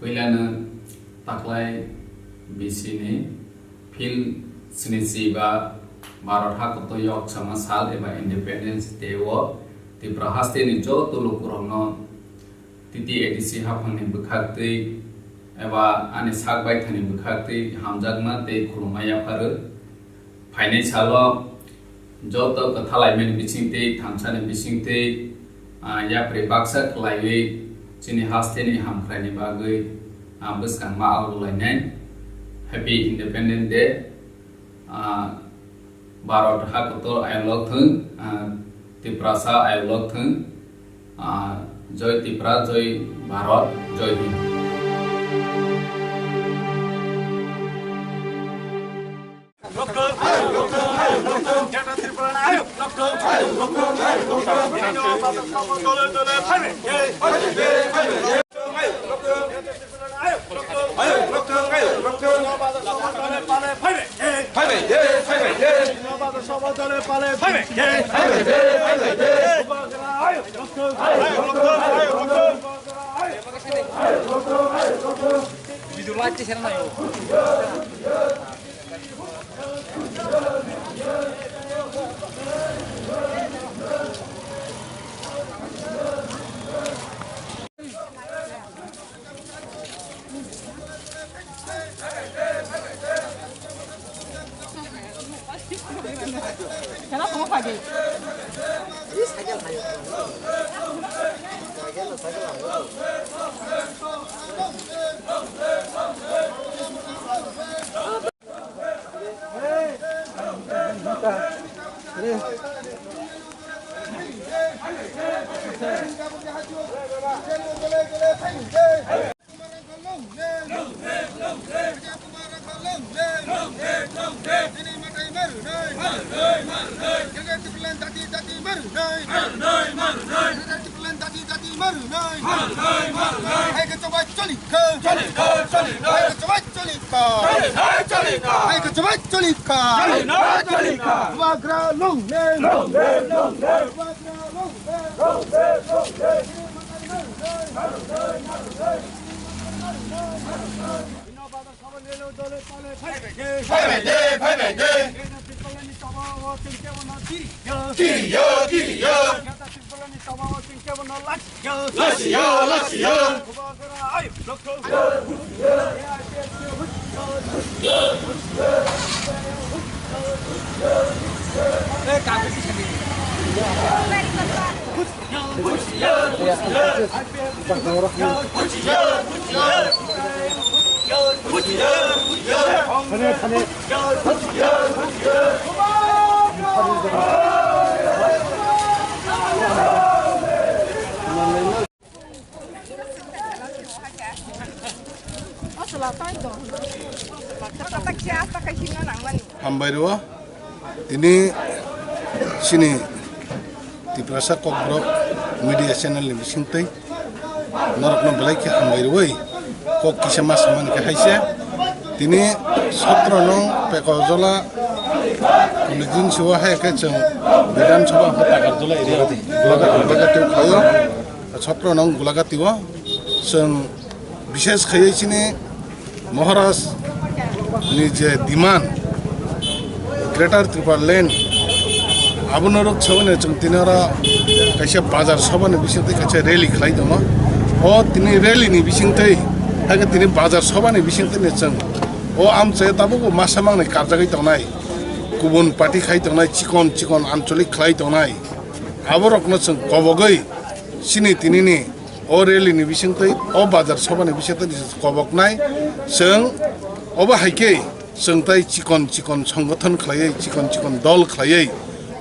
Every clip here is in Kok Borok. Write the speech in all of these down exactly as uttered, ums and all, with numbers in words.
Puilano taklai bisini phil snichi ba Bharat hakoto yok sama sal eba Independence Day o Tripura hasteni joto lukurokno T T A D C haphangni bwkhaktwi eba ani sak baithani bwkhaktwi hamjakma tei khulumma yapharwi. Phainai salo joto kwthalaimani bisingtwi, thansani bisingtwi, ah, yapri baksa khlaiwi chini hasteni hamkraini bagwi, ah, bwskangma algolainai. Happy Independence Day. Ah, Bharat hakotor ayolok thung, ah, Tiprasa ayolok thung, ah, Joy Tripura, Joy Bharat, Joy Hind. Bubagra long live! Long live, long live! Bubagra long live! Long live, long live! Phaibai de, phaibai de. Kiriyo, kiriyo. Lasiyo, lasiyo. Hambai rwo. Tini chini Tiprasa Kokborok media channel ni bisingtwi norokno belai khe hambai rwui kok kisa ma samani khe haise. Tini sotro nong Pekojola constituency o hai khe chwng Bidhan Sabha hwnkhe Takarjola area o Gulagati khlaio. Sotro nong Gulagati o chwng bishes khaiwi chini Maharaj ni je demand, Greater Tripura Land, abono rwk saui no chwng tini oro kaisa bazar sabha ni bisingtwi kaisa rally khlai tongo. O tini rally ni bisingtwi hai khe tini bazar sabha ni bisingtwi no chwng o amchai tabuk bo masa mangnai karjagwi tongnai, kubun party khai tongnai, chikon chikon ancholik khlai tongnai, aborokno chwng kobogwi chini tinini o rally ni bisingtwi, o bazar sabha ni bisingtwi koboknai. Chwng obo hai khe chwng tai chikon chikon songgothon khlaiwi, chikon chikon dol khlaiwi,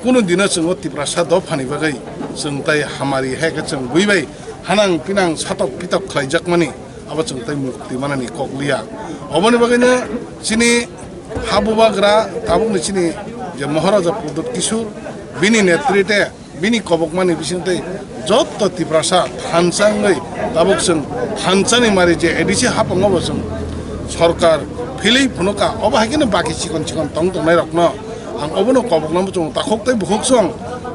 kunu dino chwng o Tiprasa dophani bagwi chwng tai hamari hai khe chwng buibai hanang pinang satok pitok khlaijakmani abo chwng tai mukti manani kok liya. Oboni bagwino chini ha bubagra tabukni chini je Maharaja Pradyot Kishore bini netrite bini kobokmani bisingtwi joto Tiprasa thansa wngwi tabuk chwng thansani mari je A D C haphango bo chwng sorkar philwi phunukha, obo hai kheno baki chikon chikon tong tongnai rokno ang obono koboknamo chwng takhuk tei bukhuk song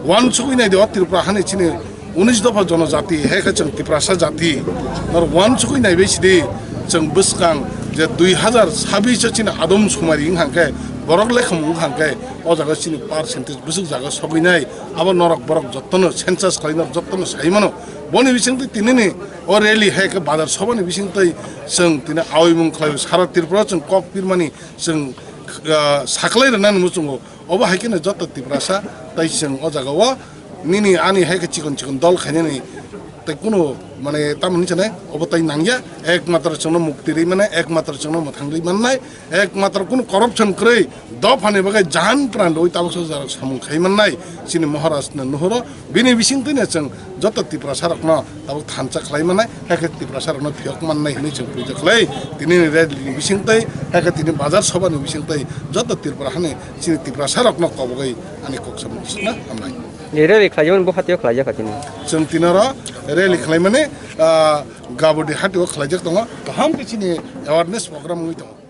uansugwi naidi o Tripura hani chini unis dopha jonojati hai khe chwng Tiprasa jati norok uansugwi naibai sidi. Chwng bwskang je dui hazar sabbish o chini adom sumari wngkha khe, borok lekham wngkha khe, o jaga chini percentage bwswk jaga sogwi nai, abo norok borok jottono census khlainai, jottono sai mano. Boni bisingtwi tinini o rally hai khe bazar sobani bisingtwi chwng tini aoimung khlai sara Tripura chwng kok pirmani chwng, ah, saklai rwnani muchungo. Obo hai kheno joto Tiprasa tai chwng o jaga o nini ani hai khe chikon chikon dol khainani tai kunu mane tamoni chanai obo tai nangya, ekmatro chwngno mukti rwi mannai, ekmatro chwngno mwthang rwi mannai, ekmatro kunu corruption kwrwi dophani bagwi jan pran rwi tabuk sajak samung khai mannai chini Maharaj no nuhuro. Bini bisingtwino chwng joto Tiprasa rokno tabuk thansa khlai mannai, hai khe Tiprasa rokno phiyok mannai hinwi chwng puja khlai. Tini ni rally ni bisingtwi, hai khe tini bazar sobha ni bisingtwi joto Tripura hani chini Tiprasa rokno kobogwi ani kok samung sukna hamnai. Ni rally khlaijak bo hatio khlaijak tini. Chwng tini oro rally khlai mani, ah, Gabodi hatio khlaijak tongo. Kaham khe chini awareness program wngwi tongo.